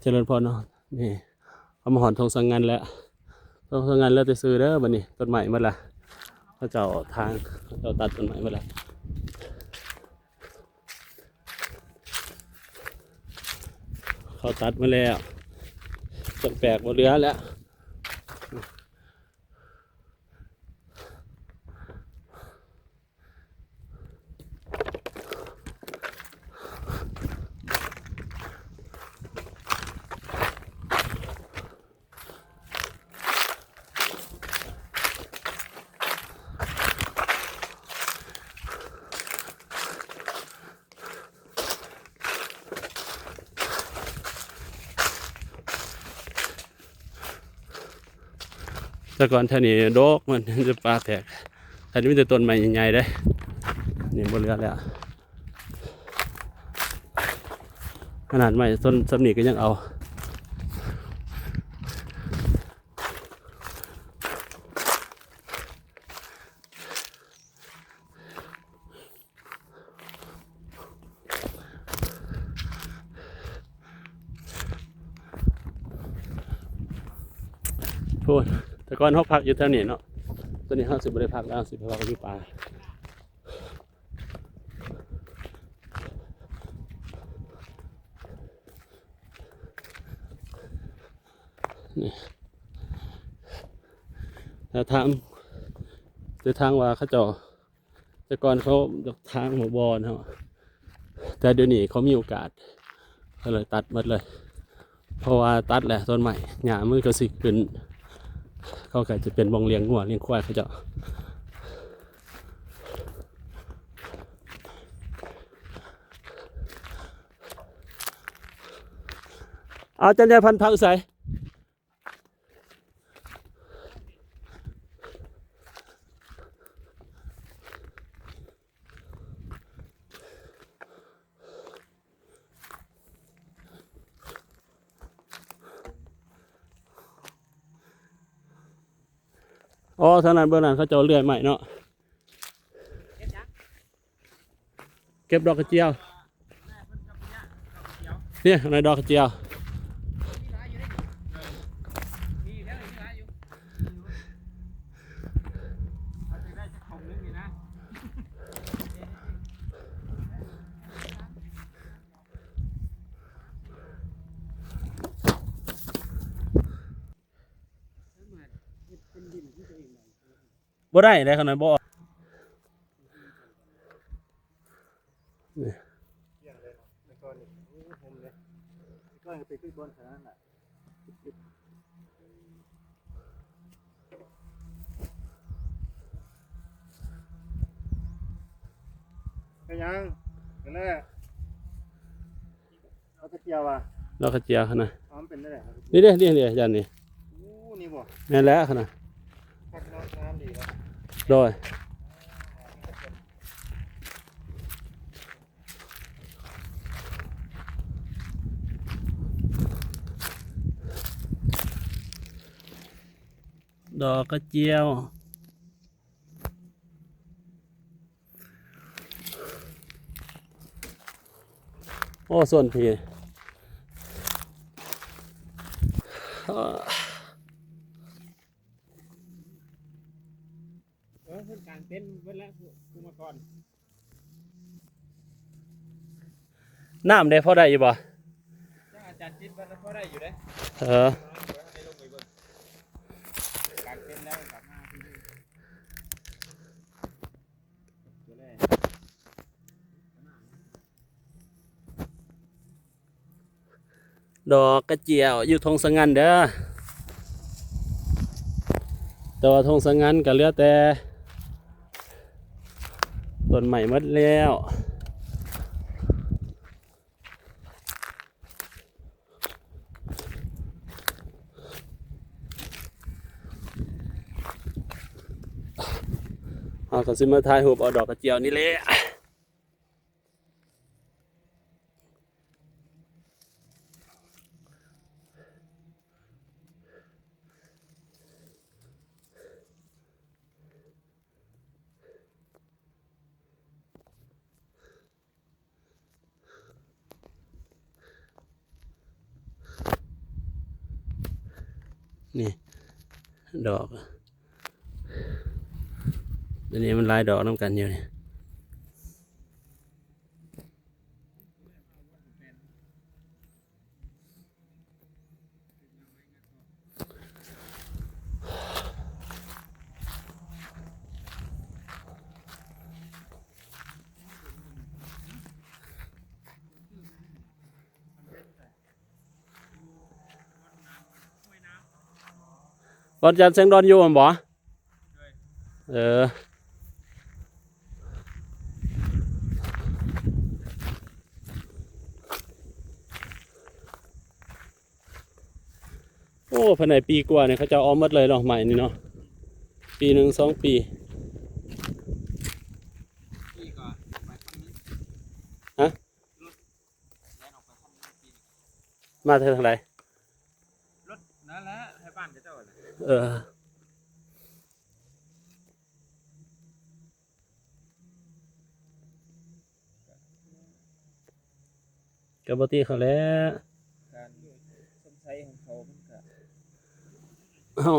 ຈະເລີນພອນເນາະ. ນີ້ ເຮົາມາຮອດທົ່ງສັງງານແລ້ວ, ທົ່ງສັງງານແລ້ວແຕ່ຊື່ເດີ. ບັດນີ້ຕົ້ນໄມ້ໝົດລະ, ເຂົາເຈົ້າຖາງ, ເຂົາເຈົ້າຕັດຕົ້ນໄມ້ໝົດລະ. ເຂົາຕັດມາແລ້ວ, ຕົ້ນແປກບໍ່ເຫຼືອແລ້ວ. ແຕ່ກ່ອນແຖວນີ້ດົກ, ມັນຈະປ່າແຕກ, ແຖວນີ້ມີແຕ່ຕົ້ນໄມ້ໃຫຍ່ໆເດ້. ນີ້ບໍ່ເຫຼືອແລ້ວ, ຂະໜາດໄມ້ຕົ້ນສ່ຳນີ້ກໍຍັງເອົາ. ໂອ້ຍ ແຕ່ກ່ອນເຮົາພັກຢູ່ແຖວນີ້ເນາະ, ຕອນນີ້ເຮົາຊິບໍ່ໄດ້ພັກແລ້ວ, ຊິໄປພັກຢູ່ປ່າ. ນີ້ ແລ້ວຖາມ ແຕ່ຖາມວ່າເຂົາເຈົ້າ ແຕ່ກ່ອນເຂົາຢາກຖາງໝູ່ບ່ອນເນາະ, ແຕ່ດຽວນີ້ເຂົາມີໂອກາດ ເຂົາເລີຍຕັດໝົດເລີຍ. ເພາະວ່າຕັດແລ້ວຕົ້ນໄມ້ ຫຍ້າມັນກໍຊິຂຶ້ນ, ເຂົາກໍຈະເປັນບ່ອນລ້ຽງງົວລ້ຽງຄວາຍເຂົາເຈົ້າ. ເອົາ ຈັນຍາຍພັນຜັກໃສ່. ອໍ ທາງນັ້ນເບິ່ງນັ້ນ ເຂົາເຈົ້າເລື່ອຍໄມ້ເນາະ. ເກັບດອກກະຈຽວ. ນີ້ ອັນນັ້ນດອກກະຈຽວ. ບໍ່ໄດ້ເດ້ ຄັນນັ້ນບໍ່ອອກ. ນີ້ ເປັນຫຍັງ? ເປັນແລ້ວ. ດອກກະຈຽວຫວາ? ດອກກະຈຽວຫັ້ນນະ. ອໍ ມັນເປັນແນວໃດ? ນີ້ເດ້ ນີ້ເດ້ ຢ້ານນີ້. ໂອ້ ນີ້ບໍ່? ແມ່ນແລ້ວຫັ້ນນະ. ຄັກເນາະ ງາມດີເນາະ. ໂດຍ. ດອກກະຈຽວ. ໂອ້ ສ່ວນພີ້ ເອີ ເພິ່ນກາງເຕັນເບິດແລ້ວ ຜູ້ ຜູ້ມາກ່ອນ. ນ້ຳເດ້ ພໍໄດ້ຢູ່ບໍ່? ເຈົ້າອາຈານຈິດເພິ່ນພໍໄດ້ຢູ່ເດ້. ເອີ ກາງເຕັນແລ້ວກັບມາທີ່ນີ້. ດອກກະຈຽວຢູ່ທົ່ງສະຫງັນເດີ, ແຕ່ວ່າທົ່ງສະຫງັນກໍເຫຼືອແຕ່ຕົ້ນໄມ້ໝົດແລ້ວ. ເຮົາກໍຊິມາຖ່າຍຮູບເອົາດອກກະຈຽວນີ້ແຫຼະ. ໂ ນີ້ ດອກ ດຽວນີ້ມັນຫຼາຍດອກນຳກັນຢູ່ນີ້. ວັດຈັນແສງດອນຢູ່ຫັ້ນບໍ່? ເອີ ໂອ້ ພາຍໃນປີກວ່ານີ້ ເຂົາເຈົ້າເອົາໝົດເລີຍເນາະ ໄມ້ນີ້ເນາະ ປີໜຶ່ງສອງປີ. ຮະ? ມາແຕ່ທາງໃດ? ລົດນັ້ນແຫຼະ ໃຫ້ບ້ານເຂົາເຈົ້າແຫຼະ. ເອີ ກໍບໍ່ຕິເຂົາແຫຼະ ການຊົມໄຊຂອງເຂົາມັນກະ ເຮົາ